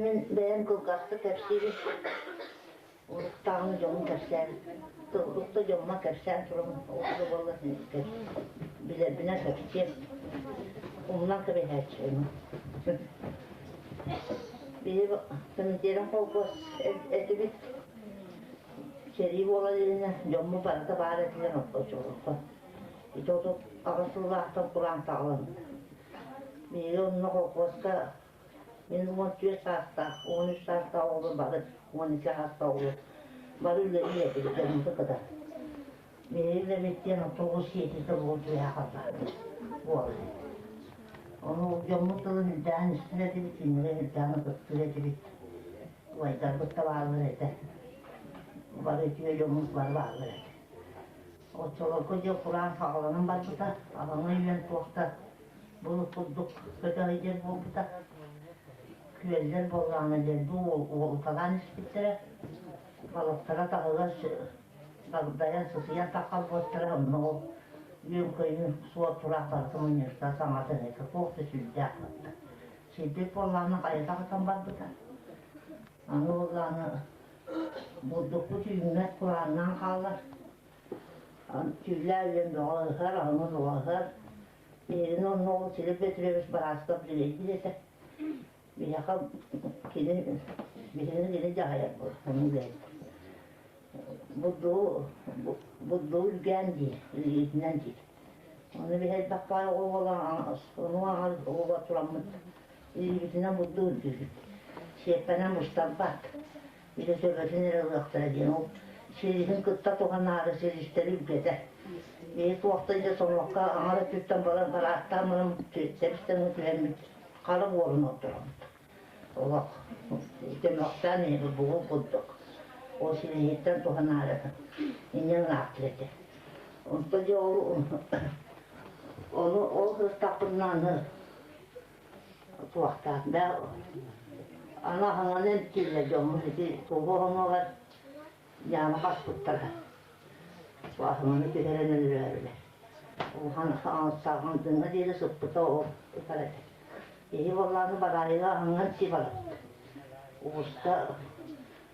Мин бэйэм кылгастык кэпсиибин. Уруктааҕыны дьонум кэпсээн, урукта дьоммор кэпсээн турабын, ол да буоллар билэрбинэн кэпсиэм. Умнан кэбиһээччибин. Биһиги Комитетын холкуос этибит. Сэрии буола илинэ дьоммут барыта баар этилэр оччолорго. Ити 38 сыллаахтан кураан саҕаламмыта. Биһиги онно холкуоска мин 14 саастаах, 13 саастаах оҕолор бары, 12 саастаах оҕолор бары үлэлиир этибит дьоммутун кытары. Биһиги үлэбит диэн оттоҕу сиэтитэ буол түһэ хаалбат буолар. Ону дьоммут тылын үрдээн истэр этибит, кинилэри үрдээн ытыктыыр этибит. Убайдарбыт да бааллар этэ. Бары үтүө дьоммут бары бааллар этэ. Оччолорго дьэ кураан саҕаланан барбыта, аҕаҥа үөн туохта былыт курдук көтө сылдьар буолбута. Күөллэр буоллаҕына дэлби уолуталаан испиттэрэ, балыктара таһыгар багдайан сытыйан таххар буолтара, онно ол үөн-көйүүр суор тураах барыта мунньустан саҥата иһитэ туох да сүрдээх барда. Сирбит буоллаҕына хайата хатан барбыта. Аны буоллаҕына бурдукпут үүммэт курааннаан хаалар. Түүлээ үөн бөҕө ыһар, аһыҥа бөҕө ыһар. Биһигини онно ол Силип Петрович Барасков үлэлиир этэ. Биһиэхэ кини биһигини кини дьаһайар буолар, ону үлэһит. Бурдугу бурдугу үргээн диир, илиитинэн диир. Ону биһи элбэх баай оҕо буолан ону аҕал оҕо тураммыт илиибитинэн бурдук үрдүүбүт. Сиэппэнэн мустарбат. Били төбөтүн эрэ ылыахтара диэн ол силиһин кытта туһанаары силистэри үргэтэ. Биһи туохта дьэ сонуокка аҥар өттүттэн баран барааттаан баран тэбистэн түһэммит хара буорун отторобут. Олох көмөхтөөн иһэбит бугул курдук. Ол силиһиттэн туһанаары инньэ ыраахтыр этэ. Онтон дьэ ол ону ол сырыттахпытына аны туохтаах бээ аны аһыҥаны эмтииллэр дьоммут ити тугу оһонугар дьаама хаспыттара. Аһыҥаны түһэрэн өлөрөөрүлэр. Улахан саҕандыҥҥа диэри сыппыта ол ытар этэ. Киһи буоллаҕына бараайыга аһыҥан сии барабыт. Угуста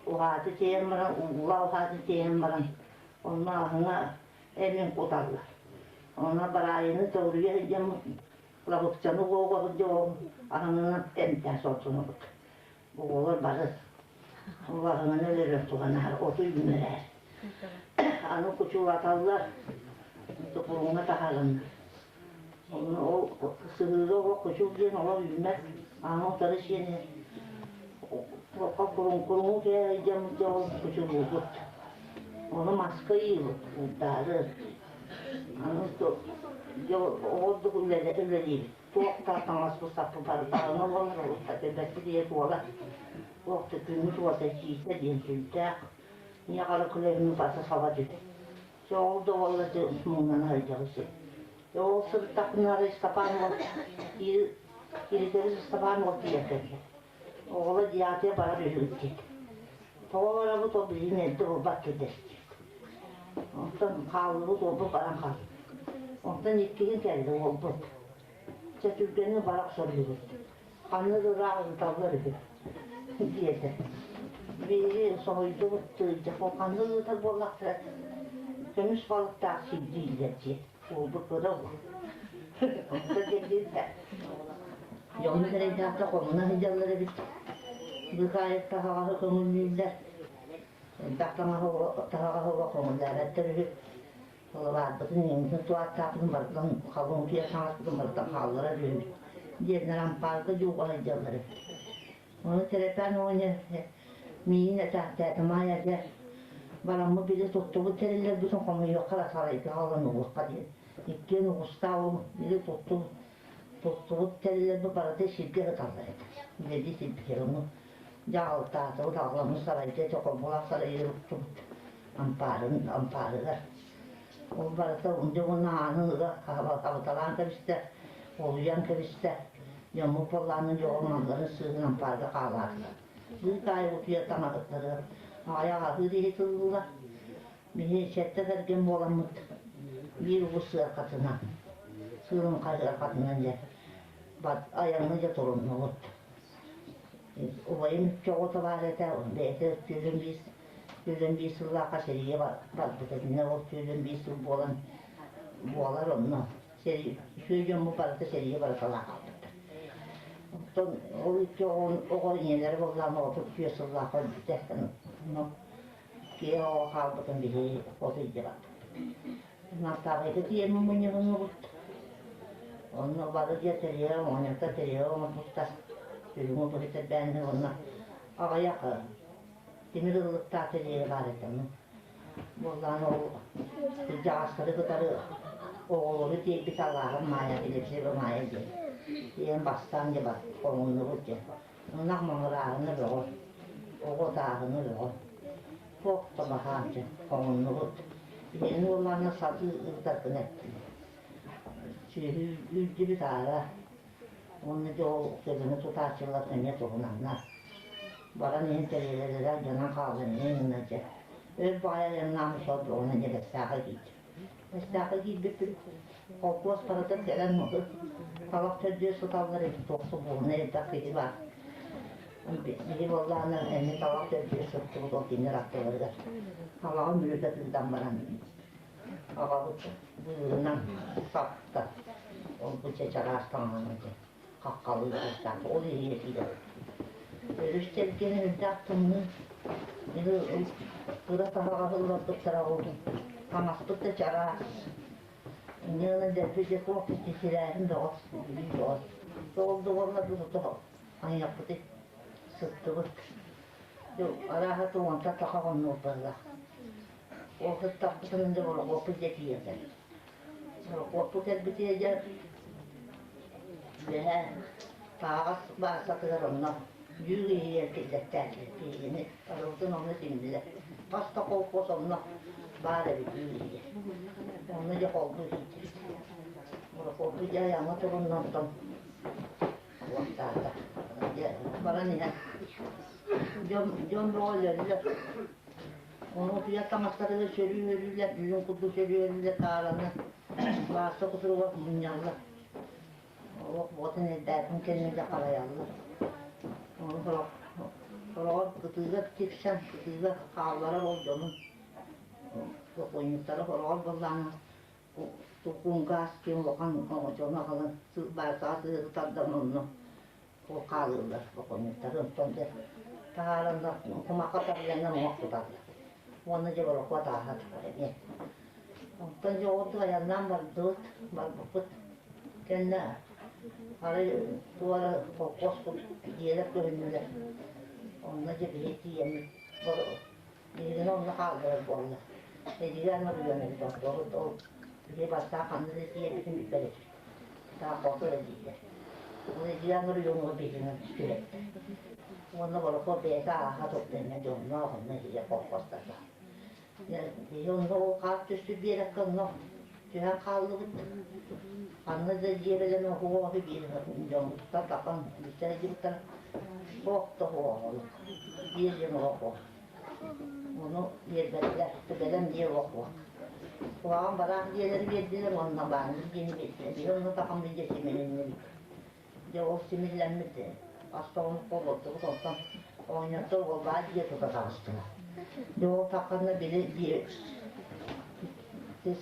уһааты тиэйэн баран, уулаах уһааты тиэйэн баран, онно аһыҥа эмин куталлар. Онно бараайыны төгүрүйэ сылдьаммыт лабыкчаны уоҕа сылдьан аһыҥанан эмтээн сордонобут. Оҕолор бары ол аһыҥаны өлөрөн туһанаар, оту үүннэрээр. Аны кучулаталлар, тупуруҥҥа таһаарыннар. Онно ол сыһыыга оҕо кучул диэн олох үүммэт, аҥа утары сиэн куруҥ куруҥу кээһэйдэммит ол кучулуубут. Ону маска ыйыыбыт, уурдаары. Аны оҕордук үлэлиибит. Туох да таҥаспыт саппыт барыта аһыҥа буолар, устата диэт уола туох да күммүт уота сиитэ диэн сүрдээх. Ийэ хара күлэһин баса саба түһэр. Дьэ ол да буолла дьэ муҥнана сылдьабын син. Дьэ ол сырыттахпына арай Ыстапаан уол Киритэбис Ыстапаан уол тиийэн кэллэ. Оҕолор дьиэҕитигэр барар үһүгүт диэт. Тоҕо барабыт ол билигин эрдэ буолбат кирдэстибит. Онтон хааллыбыт уолбут баран хаалла. Онтон иккиһин кэллэ уолбут. Чэ түргэнник бара охсор үһүбүт. Ханна да ыраах ыыталлар үһү диэтэ. Биһиги соһуйдубут тыырдьах ол ханна ыытар буоллахтара көмүс балыктаах сирдииллэр диэн. Уолбут кыра уол. Онто диэн Дьону эрэйдээхтэр хомуна сылдьаллар эбит. Быыкаайык таһаҕаһы көҥүллүүллэр. Элбэх таһаҕаһы көҥүллээбэттэр үһү. Сылабаарбытын, иҥмитин туааттаахпытын барытын халыҥ утуйа саҥаспытын барытын хаалларар үһүбүт диэннэр ампаарга дьууга сылдьаллар эбит. Ону Тэрэпээн оҕонньор миигин этээхтээтэ, Маайа дьэ бараммыт били туттубут тэриллэрбитин хомуйуохха да сарайга хаалан угуохха диэн. Иккиэн угустаах ол били туттубут туттубут тэриллэрбит барыта сиргэ сыталлар этэ. Үлэлии сирбитигэр ону дьаһалтаатыбыт, аҕаламмыт сарайга ити хомулаах сарайыгар уктубут ампаарын ампаарыгар. Ол барыта дьэ уонна аанын ыга хабыталаан кэбистэ, олуйан кэбистэ. Дьоммут буоллаҕына дьоҕум малларын сыыһын ампаарга хаалаатылар. Быыкаайы утуйар таҥаһыттарыгар аҕыйах аһыыр иһит ыллылар. Биһи сэттэ кэргэн буоламмыт биир угус сыарҕатынан, сыырын хайыарҕатынан дьэ айаҥҥа дьэ туруннубут. Убайым икки оҕото баар этэ, бэйэтэ 21 сыллаахха сэриигэ барбыт этинэ, ол 21 сыл буолан буолар онно. Сэрии, үчүгэй дьоммут барыта сэриигэ барыталаан хаалбыттар. Оттон ол икки оҕо ийэлэрэ буоллаҕына 34 сыллаахха өлбүтэ. Онно киһи оҕо хаалбытын биһиги от илдьэ барбыппыт. Настаабайга тиийэммин мунньулуннубут. Онно бары дьиэ тэрийэ, оҕонньоттор тэрийэ оҥорбуттар. Үрүҥ оту тэрбээннэр уонна аҕыйах тимир ыллыктаах тэрийэ баар этэ. Буоллаан ол кырдьаҕастары кытары оҕолору тиэйбит алааһым Маайа, Филипсева Маайа диэн. Тиийэн бастаан дьэ бар, хоҥуннубут дьэ. Ынах маҥырааһына бөҕө, оҕо ытааһына бөҕө. Туох да баһаам дьэ, хоҥуннубут. Биһигини уоллаана сатыы ыытаргын эттилэр. Сүөһү үүрдүбүт аара. Уонна дьэ ол төбөнү тутааччылар эмиэ туһунаннар. Баран иһэн тэрилэлэрэ алдьанан хаалла эмиэ гына дьэ. Өр баҕайы айаннаан сор бөҕөнү дьэ Бэстээххэ киирдим. Бэстээххэ киирбиппит холкуос барыта кэлэн талах төрдүө сыталлар эбит туох субуонай элбэх киһи баар. Биһи буоллаҕына эмиэ талах төрдүө сыттыбыт ол кинилэр аттыларыгар. Талаҕын мүлүтэ тыытан баран аҕабыт быыһынан сапта. Ол бу чараас таҥаһынан дьэ хаххалыы куустаах ол иһигэр киирэр. Өрүс тэлгэһэ үрдээх тымныы. Кыра таһаҕаһы ыларбыттара ол таҥаспыт да чараас. Инньэ гынан дэлби дьэ туох сирээһин бөҕө, бүлүү бөҕө. Ол да буоллар тото айахпытый сыттыбыт. Арааһа уонтан таха хоннуох быһыылаах. Ол сыттахпытын дьэ борохуоппут дьэ тиийэн кэллэ. Борохуоппут кэлбитигэр дьэ үөһээ таһаҕас баасатыгар онно дьүүл иһигэр киллэртээтилэр биһигини барыбытын онно сиҥнилэр. Хас да колхоз онно баар эбит дьүүл иһигэр. Онно дьэ холбуу киирдибит. Борохуоппут дьэ айаҥҥа турунна онтон уохтаата. Дьэ баран иһэн дьон дьон бөҕө өлөллөр. Ону утуйар таҥастарыгар сөрүү өлүүлэр, үүн курдук сөрүү өлүүлэр таараны баарса кутуругар мунньаллар. Олох буотун эрдээтин кэннэ дьэ харайаллар. Ону сорох сороҕор кытыыга тиксэн, кытыыга хаалларар ол дьонун бокуонньуктара сороҕор буоллаҕына тукуҥкаас диэн улахан оҥочону аҕалан баарсаҕа сыһыары тардан онно ол хаалыыллар бокуонньуктары онтон дьэ таһаараннар кумахха тарыйаннар уҥуох туталлар. Уонна дьэ борокуот ааһа турар эмиэ. Онтон дьэ ол айаннаан бардыбыт, барбыппыт кэннэ арай туора холкуос дьиэлэр көһүннүлэр. Онно дьэ биһи тиийэммит биһигини онно хаалларар буолла. Эдьигээн оройуон эбит онтубут ол биһи бастаан ханна да тиийэрбитин билбэт этибит. Таах хоту эрэ дииллэр. Ол Эдьигээн оройуонугар биһигини түһэрдэ. Уонна борокуот бэйэтэ ааһа турда эмэ дьонноох онно иһийэ колхозтарга. Биһи онно ол хаар түспүт биэрэккэ онно түһэн хааллыбыт. Ханна да дьиэбэлэн оһуоһу биир дьоммуттан тахан билсэ сылдьыбыттар. Суох да оһуоһу. Биир дьон оһуох. Ону биэрбэтилэр. Бэлэм дьиэ оһуох. Куһаҕан бараах дьиэлэри биэрдилэр уонна баанньык дьиэни биэрдилэр. Биһи онно тахан дьиэ симэлиннибит. Дьэ ол симиллэммит ас тоҕун олордубут онтон оҕонньоттор уолбаат дьиэ тута таҕыстылар. Дьэ ол тахханна били дьиэ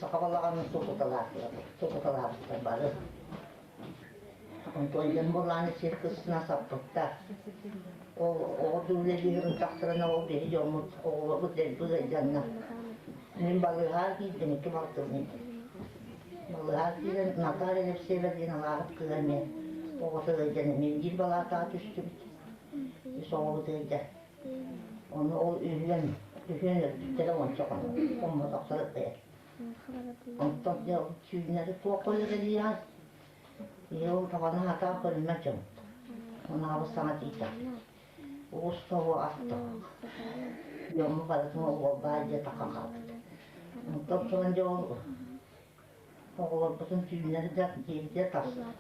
саха балаҕанын тутуталаатылар тутуталаабыттар бары. Онтон дьон буоллаҕына сир кырсына саппыттар. Ол оҕо үлэлиирин тахсарына ол биһи дьоммут оҕолорбут дэлби ыалдьаннар. Мин балыыһаҕа киирдим икки балтыбын Балыыһаҕа киирэн Наталья Алексеева диэн алааһыт кыыһа эмиэ оҕото ыалдьан эмиэ биир балаатаҕа түстүбүт. Үс оҕобут ыалдьар. Ону ол үһүөн үһүөн өлбүттэрэ уонча хоммотохторо бэйэ. Онтон дьэ сүүннэри туох көрөрөлиэҕэй? Ийэ ол таҕаны хатаан көрүммэт дьоммут. Ону аҕабыт саҥа тиийдэхпит. Уус тоҕо астах. Дьоммут барытын уолбаа дьиэ таххан хаалбыт. Онтон туран дьэ ол оҕолорбутун түүннэри да дьиэбитигэр тахсыбыт.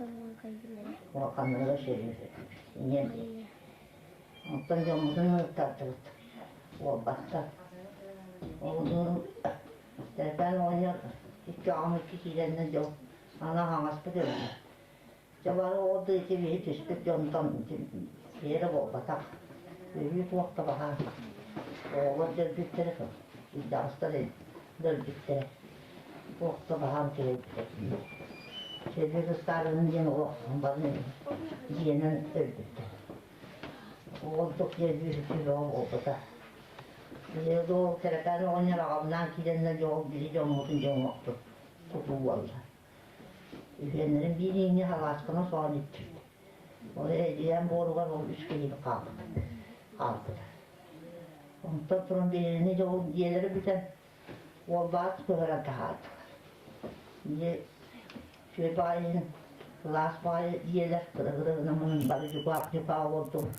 Улаханнарыгар сөрүүр ийэм диэки. Онтон дьоммутун ыыттардыбыт. Уолбаттар. Ол Тэлбээн оҕонньор икки аҕам икки киирэннэр дьол аны аһаҥаспыт өлдө. Дьэ бары ол да ити биһи түспүт дьонтон биэрэ буолбатах. Өрүү туох да баһаам. Оҕолор дьөлбүттэрэ кырдьаҕастар өлбүттэрэ. Туох да баһаам кэлбитэ. Сөдүөт Ыстаалынын диэн олох бары дьиэнэн өлбүттэр. Ордук дьэ үһү бөҕө буолбута. Дьэ ол Кэрэкээн оҕонньор аҕабынаан киирэннэр дьэ ол били дьоммутун дьэ оҥорту тутуу буолла. Үһүөннэрин биир ииҥҥэ халаасканан соһон иттибит. Ол эдьиийэм буоругар ол үс киһи хаалбыт. Хаалбыта. Онтон туран биһигини дьэ ол дьиэлэрэ бүтэн уолбаат көһөрөн таһаардылар. Дьиэ үчүгэй баҕайы иһин кылаас баҕайы дьиэлэр кыра-кыра гынан бары дьукаах-дьукаах олордубут.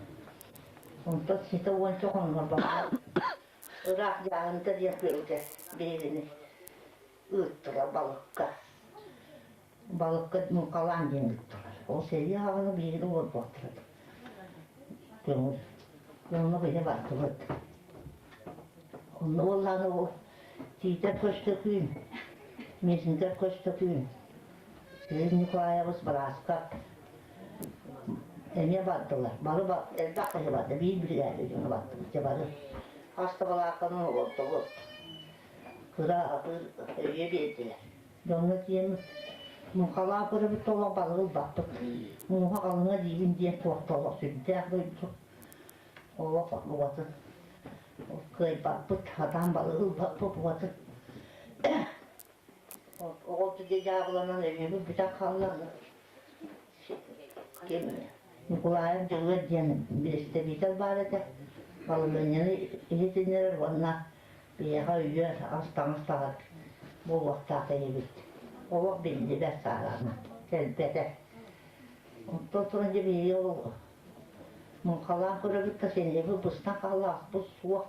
Онтон ситэ уонча хоннорбокко ыраах Дьааһынта диэн күөлгэ биһигини ыыттылар балыкка. Балыкка муҥхалаан диэн ыыттылар. Ол сэрии аҕаны биһигини уорбуохтара көҥүл. Онно биһи бардыбыт. Онно буоллаҕына ол Тиитэр Көстөкүүн, Миэсинкэр Көстөкүүн, Сергей Николаевич Барааскап эмиэ бардылар. Бары элбэх киһи барда, биир биригээдэ дьоно бардыбыт. Дьэ бары хас да балаакканан олордубут. Кыра атыыр өйүө биэрдилэр. Дьоҥҥо тиийэн муҥхалаах көрөбүт олох балыгы ылбаппыт. Муҥха халыҥа диибин диэн туох да олох сүрдээх дойду. Олох букатын кыайбаппыт, сатаан балыгы ылбаппыт букатын. Оҕо дьаабыланан өйүөбүт бүтэн хаалла. Ким Ньукулаайап Дьөгүөр диэн бириистэбиитэл баар этэ. Балаһыанньаны иһитиннэрэр уонна биһиэхэ өйүө ас-таҥас таһар буолуохтаах эбит. Олох биллибэт саараама, кэлбэтэ. Онтон туран дьэ биһиги ол муҥхалаан көрөбүт да сэниэбит быстан хаалла, аспыт суох.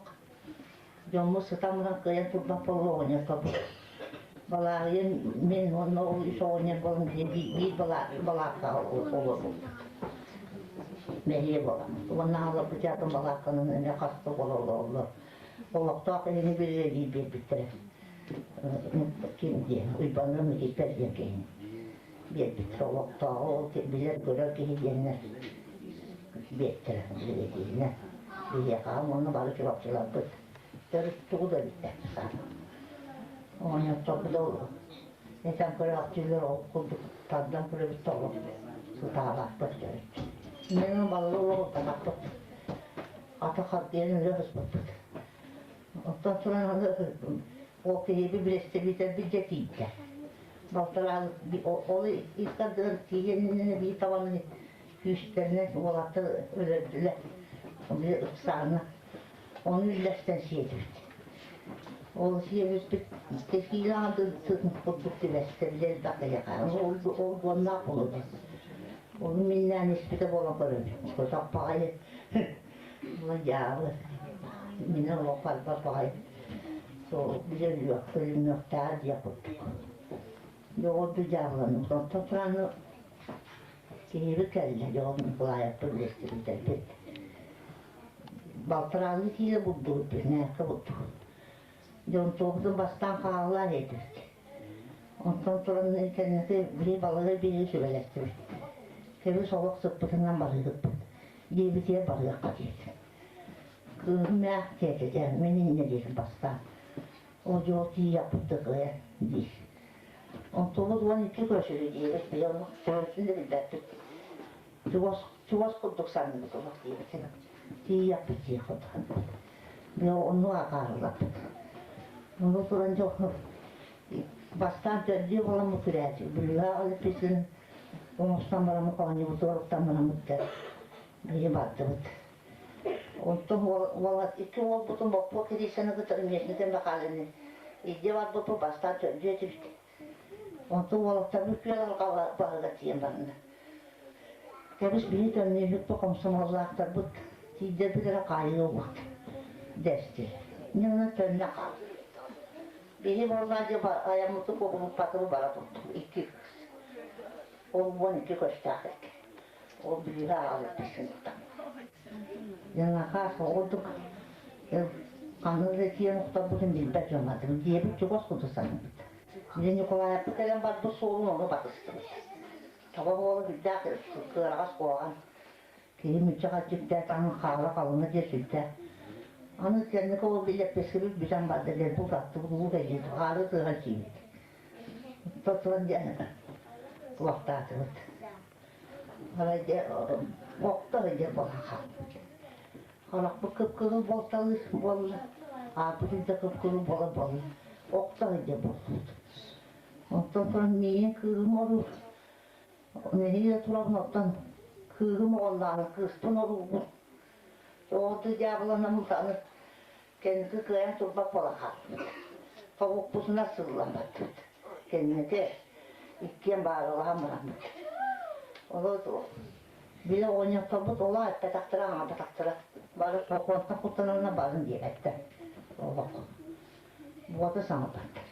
Дьоммут сытан баран кыайан турбат буолла оҕонньорбут. Балааһыйын мин уонна ол үс оҕонньор буолан биир балааккаҕа олорбуппут. Мэһиэ буолан. Уонна аҕаларбыт атын балаакканан эмиэ хаста олороллор. Олохтоох киһини биригэдьиир биэрбиттэрэ. Ким диэн, Уйбаныам Никииппэр диэн киһини биэрбиттэрэ. Олохтооҕу ол билэр-көрөр киһи диэннэр биэртэрэ биригэдьииринэн. Биһиэхэ уонна бары чурапчыларбыт төрүт тугу да билбэт Оҕонньотторбут ол этэн көрөөхтүүлэр ол курдук тардан көрөбүт да олох сытаабаппыт төрүт. Инньэ балыгы олорбатахпыт. Ата хардыйан өлө сыспыппыт. Оттон туран аны ол киһиби бирэстэбиитэлбит дьэ тиийдэ. Балтараан ол иккардыгар тиийэн биир табаны күүстэринэн уолаттар өлөрдүлэр. Били ыксаана. Ону үллэстэн сиэтибит. Ол сиэбиппит киилэҕэ сытын курдук түбэстэ били элбэх киһиэхэ. Ол ол буоннаах буолуо. Ону миннээн испитэ буолан көрөбүн. Көтөх баҕайы дьаабы. Мин олох барбат баҕайы. Сол били өлүөхтээх диэх курдук. Доҕорду дьаабыланным. Онтон туран киһибит кэллэ, дьоҕум Николаевпыт билистибитэрбит. Балтараалыы киилэ булдубут, нээккэ булдубут. Дьон туохтун бастаан хааллаан этибит. Онтон туран кэнники били балыгы биһиги сүбэлэстибит. Кэбис олох сыппытынан барыыһыппыт. Диэбитигэр барыахха диэтим. Кыыһым мээх диэтэ, дьэ мин инньэ диэтим бастаан. Ол дьол тиийэхпит да кыайа диир. Онтубут 12 көсүлү диэбит, били олох төбөтүн да билбэппит. Чугас, чугас курдук саныыбыт олох диэбитин. Тиийэхпит дии курдук. Били оннук акаарылаппыт. Ону туран дьэ бастаан төрдүө буоламмыт күрээччи. Бүлүүһэ аҕалыппытын оҥостон бараммыт хоонньубутугар уктан бараммыт да биһи бардыбыт. Онтон уол икки уолбутун Боппуо Кириисэни кытары Миэсникин Михайловны илдьэ барбыппыт бастаан төрдүө этибит. Онтон уолаттарбыт күөл алҕа баһыгар тиийэн бараннар. Кэбис биһи төннүүһүкпүт хомсомуоллаахтарбыт тиийдэрбит эрэ хаайыы ылбыт дэстилэр. Мин онон төннө хааллым. Биһи буоллаа дьэ айаммытын куобулуппатыбыт бара турдум икки кыыс. Ол 12 көстөөх эки. Ол бүлүүһэ аҕалыппыт тутан. Дьаҥахаас оҕурдук ханна да тиийэн охторбутун билбэт дьон диэбит чугас курдук саныыбыт. Били Ньукулаайаппыт кэлэн барбыт суолун ону батыстыбыт. Таба буола сүрдээх кыараҕас куһаҕан. Киһи мүччү-хаччы таҥын хаала халыҥа диэн сүрдээх. Аны кэнники ол лэппиэскэбит бүтэн барда диэн утаттыбыт уу кэлиит хаары тыаһа сиибит. Тотуран диэн туохтаатыбыт. Арай дьэ охто сылдьар буолан хаалбыт. Харахпыт кып-кыһыл буолталыы буолла, ааппыт да кып-кыһыл буола буолла. Охто сылдьар буолбут. Онтон туран миигин кыыһым оруур. Нэһиилэ турабын оттон кыыһым оҕоллааҕын кыыспын оруубун. Оҕото дьаабыланаммыт аны кэнники кыайан турбат буолан хаалбыт. Тобукпутунан сыллан бардыбыт. Кэнники иккиэн баарылаһан бараммыт. Олор били оҕонньотторбут олоо эппэтэхтэрэ, аҥаабатахтара. Бары сокуонтан куттананна барын диэбэттэр. Олох. Буота саҥарбаттар.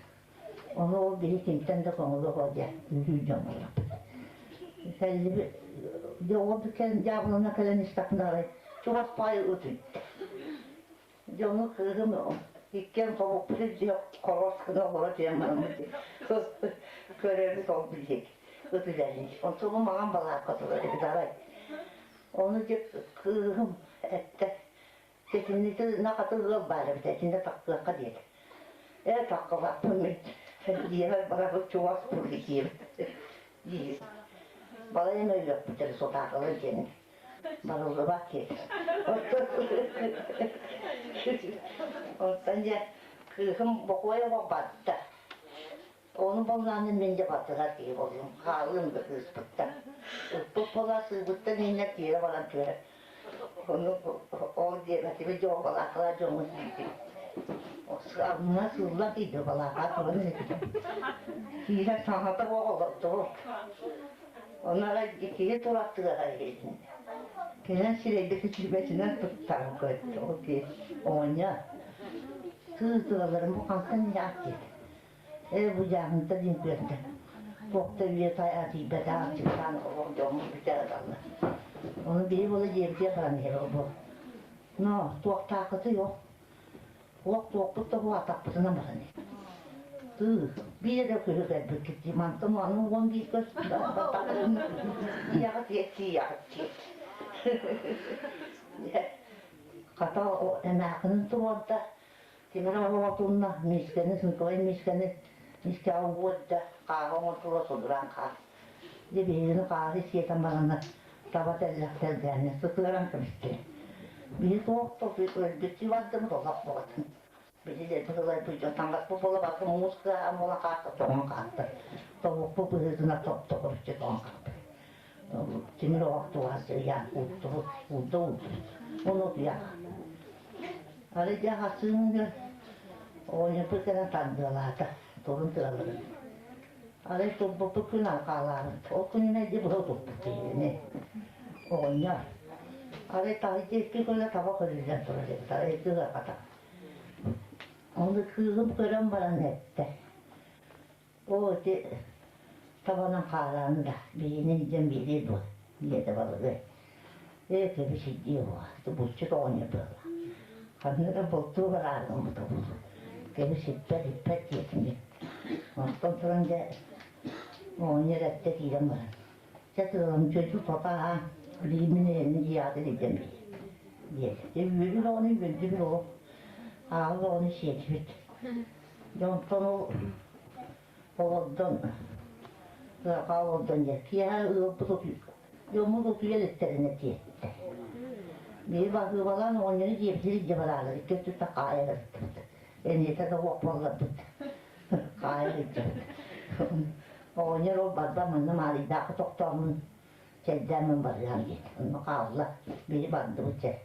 Ону ол биһи кимтэн да көҥүлэ суох дьэ үһүү дьон буоллахпыт. Кэллибит дьэ ол кэлэн дьаабылана кэлэн истэхпинэ арай чугас баҕайы ыт үттэ. Дьэ ону кыыһым иккиэн тобукпут илдьэ хороос гына олоро түһэн бараммыт көрөрбүт ол билиэк ыт үлэлиир. Онтон бу маҥан балаакка турар эбит арай. Ону дьэ кыыһым эттэ Сэтинньити нахаты ыал баар эбит, итиннэ тахсыахха диэтэ. Ээ, таххалаахпын мин дьиэбэр барабыт чугас диир диир. Балайым өлүөхпүтэр сотаакылар диэн барыллыбат диэтэ. Оттон дьэ кыыһым бокуойа барда. Ону боллааны мин дьэ баттатар киһи буоллум. Хаалыым да кыыспыттан. Ыппыт буола сыыбыттан иҥнэ тиэрэ баран түһэр. Ону ол диэбэтибит дьэ балаакалар дьоҥҥо тиийдим. Алына сылла тиийдэ балаака туран этим. Киирэ саҥата оҕолордубут. Ону арай киһи турар тыаһа иһитиннэ. Кэлэн сирэйбит үчүгэйинэн туттаран көрдө. Ол киһи оҕонньор тыы тыаларын бу хантан иһээх диэтэ. Ээ бу дьааһынта диэн күөртэ. Туохта үйэ тайаа тиийбэтэх аччыктаан олох дьоммут бүтэ ыталлар. Ону биһи буола дьиэбитигэр баран иһэр бу. Но туохтааххытый ол? Уох туохпут да бу атахпытынан баран иһэр. Тыы, биир эрэ күһү кэлбиккит дии. Мантан аны 11 көс тиийэҕит тиийэҕит дии. Хата эмээххинин туруорда Тимир оҕотунна миискэни, сынковай миискэни миискэҕэ уурда, хааһы оҥортулар содураан хаас. Дьэ биһигини хааһы сиэтэн бараннар таба тэллэх тэлгээннэ сытыаран кэбистилэр. Биһи туох да өлбүттүү бардыбыт олох бөҕөтүн. Били дэлби ылайбыт дьон таҥаспыт буола барыта муус кыаһаан буолан хаатта тоҥон хаатта. Тобукпут быһыытынан топ-тоҕуруччу тоҥон хаалбыт. Тимир оһох туһа сыыйаан уурдубут, уурда уурдубут. Ону утуйах. Арай дьэ хасыыҥҥа оҕонньорбут кэлэн тардыалаата, турун тыалырын. Арай турбуппут күн алҕаалаабыт. Ол күнүнэ дьэ быһа утуппут киһини. Оҕонньор. Арай таһырдьа икки көлө таба көрүллэн турар эбит. Арай кыһыахата. Ону кыыһым көрөн баран эттэ. Оо, ити табанан хаараан да, биһигини илдьэн биэриэ дуо, диэтэ балыгы. Ээ, кэбис илдьиэ буо, ити булчут оҕонньор быһыылаах. Ханна да бултуу бараары гыммыта буолуо. Кэбис иппэт, иппэт диэтим дии. Онтон туран дьэ, оҕонньор эттэ киирэн баран, чэ тыалым чөчү тота аһаан, билигин мин эйэни дьиэҕитин илдьэн биэриэм диэтэ. Дьэ үөрүү бөҕөнү үөрдүбүт олох, ааҕы бөҕөнү сиэтибит. Дьэ онтон ол олордон ыарҕа олордон дьэ киэһэ ыалбыт дьоммут утуйа иликтэринэ тиэттэ. Биһи баһыыбалаан оҕонньору дьиэбитигэр илдьэ бараалар икки өттүттэн хаайа сырыттыбыт. Эниэтэ да уох буолларбыт хаайа сылдьабыт. Оҕонньор ол барда манна Маарыйдаахха тохтооммун чэйдээммин барыам диэтэ. Онно хаалла биһи бардыбыт чэ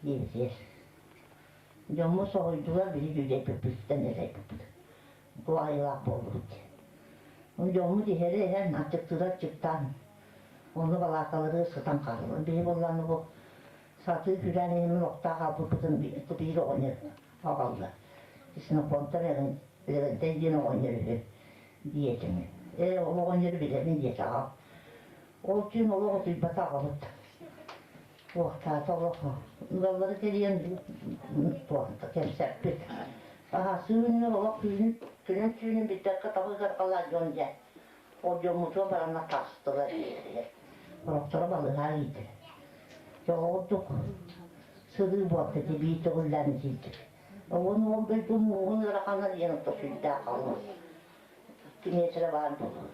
диэбитигэр. Дьоммут соһуйдулар, биһи дьүдэйбиппититтэн эрэйбиппит. Туһаайыылаах буоллубут. Дьоммут иһэрэ иһэн, аччыктыыра аччыктаан, онно балаакалары сытан хааллылар. Биһи буоллаҕына бу сатыы күрээн иһиммин охтоох хаалбыппытын биир оҕонньор аҕалла. Ксенофонтов Левентэй диэн оҕонньор үһү диэтим. Ээ, ол оҕонньору билэбин диэтэ аҕам. Ол түүн олох утуйбата аҕабыт. Туохтаата олох ыаллары кэрийэн туохта кэпсэппит. Аһа сүүнүн олох түүнүн күнүн түүнүн билбэккэ табыгар халаа дьон дьэ. Ол дьоммутугар бараннар таҕыстылар дьиэлэригэр. Сорохторо балыыһаҕа киирдилэр. Дьэ ол курдук сырыы буолта ити биир төгүллээн итиирдик. Уон уол дойдум мууһун ыарахана диэн отто сүрдээх халыҥ. Килиэтэрэ баар буолуо.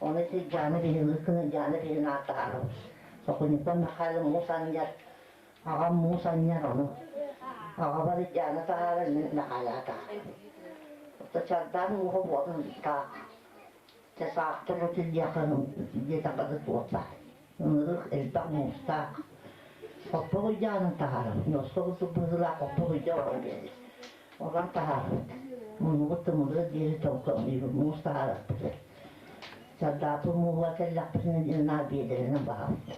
Ону ити Дьааны биһиги кыһын Дьааны биһигин ааттаһарыбыт. Сокунньукпар Михайло муус анньар, аҕам муус анньар ону. Аҕабар Дьааны таһаарар, мин Михайлаҕа таһаарабын. Ото чардаан мууһа буолан таах. Чэ саахтар өтүллүөххэ диэтэххэ да туох баар. Ынырык элбэх муустаах. Хоппо куйдаанын таһаарабыт. Ньуоска курдук быһыылаах хоппо куйда оҥорон биэрэр. Онон таһаарабыт. Муннубут тымырыар диэри тоҥкоҥнуйбут муус таһаарарбытыгар. Сардааппыт мууһугар кэллэхпитинэ наар биэдэрэнэн баһабыт.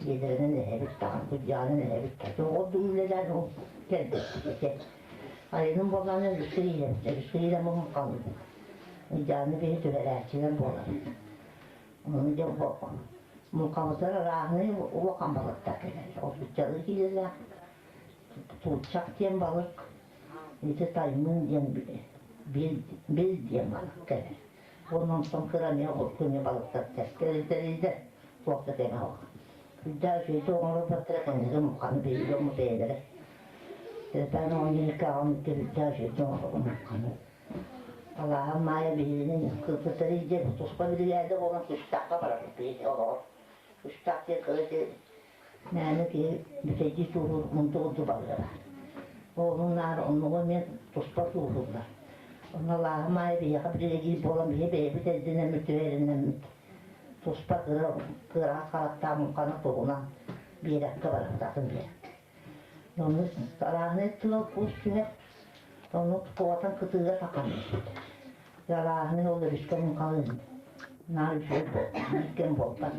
Биэдэрэнэн эһэбит даҕаны, куйдаанын эһэбит да. Тоҕо үлэлээн ол кэлбиппит этэ. Айаным буоллаҕына өрүскэ иирэбит. Өрүскэ иирэн муҥхалыыбыт. Ыйдааны биһи түһэрээччилэр буолабыт. Ону дьэ муҥхабытыгар арааһынай улахан балыктар кэлэллэр. Отуччалыы киилэлээх тууччах диэн балык, ити таймыын диэн бил, бил диэн балык кэлэр. Уонна онтон кыра эмиэ урукку эмиэ балыктар кэлэллэр, туох да тэҥэ суох. Күйдээх үчүгэйдик оҥорбуттара кэнники муҥханы биһиги дьоммут бэйэлэрэ. Тэлэпээн оҕонньор аҕам үрдээх үчүгэйдик оҥорбут муҥханы. Алааһым Маайа биһигини кыргыттары илдьэ туспа биригээдэ буолан Кустахха барарбыт биһиги олоҕор. Кустах диэн кыра сир мээнэ киһи бүтэйдии тууһуур мунду курдук балыга баар. Ону наар оннугу эмиэ туспа тууһууллар. Онно Алааһым Маайа биһиэхэ биригэдьиир буолан биһи бэйэбит эрдинэммит түһэринэммит туспа кыра кыараҕас харахтаах муҥханы туһунан биэрэккэ барабыт атын биэрэккэ. Ону арааһынай тыал куус түһэр, ону куотан кытыыга таххан испит. Арааһынай ол өрүскэ муҥхалыын наар үчүгэй биир кэм буолбат.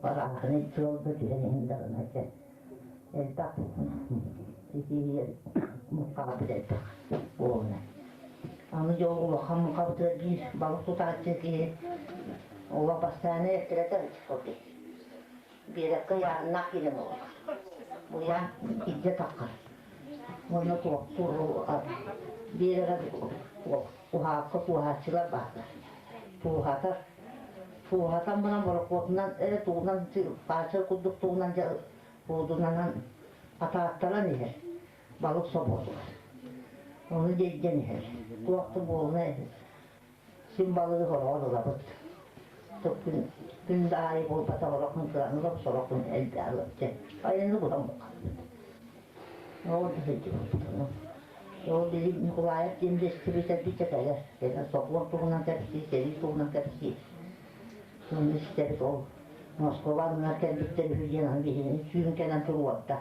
Арааһынай тыал да түһэн иһин даҕаны этэ. Элбэх итииһигэр муҥхаҕа элбэх буолна. Аны дьол улахан муҥхабытыгар биир балык тутааччы киһи олох бастааны эккирэтэр ол киһи. Биэрэккэ ыйааһыннаах киирэн олорор. Уйаан илдьэ таххар. Уонна туохтуур биэрэрэ уһаакка куоһааччылар бааллар. Тууһатар. Тууһатан баран борокуотунан эрэ тугунан хаачар курдук тугунан дьэ куудунанан атааттаран иһэр. Балык собуотугар. Ону дьэйдэн иһэр. Туох да буолуна Син балыгы сороҕор ылабыт. Күн, күн да аайы буолбатах орохун кыраны ылап, сорохун элбэҕи ылап дьэ. Айаны булан буккалбыт. Ол да сылдьыбыппыт ону. Ол били Николаев диэн дэстибитэ битэ кэлэр. Кэлэн сокуон туһунан кэпсии, сэрии туһунан кэпсии. Сону истэбит ол Москва анныгар кэлбиттэр үһү диэн аны биһигини түүн кэлэн туруорда.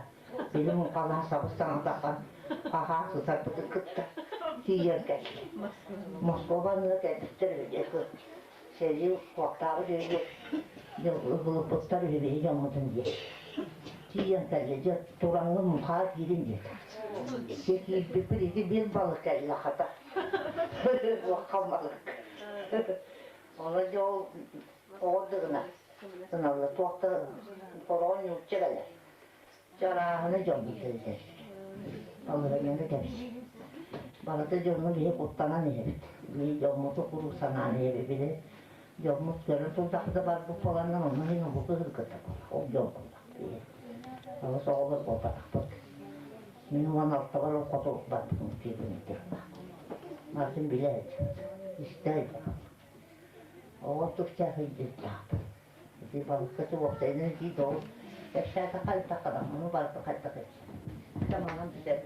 Били муҥхалаһа сабыс-саҥардаххан хаһаа сытарбытын кытта тиийэн кэллэ. Москва анныгар кэлбиттэр үһү диэн сэрии уоттаабыт үһү диэн ылыппыттар үһү биһи дьоммутун диэн. Тиийэн кэллэ дьэ тураҥҥын муҥхаа киирин диэтэ. Дьэ киирбиппит ити биир балык кэллэ хата. Улахан балык. Ону дьэ ол оҕо дыгына гыналлар туох да хороҕо ньуучча кэлэр. Чарааһыны дьоммут кэллэр. Балаһыанньаны кэбис. Барыта дьоҥҥо биһи куттанан иһэбит. Биһи дьоммуту куруук санаан иһэбит. Били дьоммут көрөн турдахпыта барбыт буоланнар онно иһин улуу кыһыргыта ол дьон буоллахпыт. Алыс оҕолор буолбатахпыт. Мин 16-бар ол хоту барбытым тиийбин Мартын билэ сылдьыбыт, истэ сылдьыбыт. Оҕо тупсах илдьиттээх. Ити балыкка уопсайынан итии доҕор кэпсээтэххэ хайдах ону барыта хайдах эбит. Таманан бүтэр.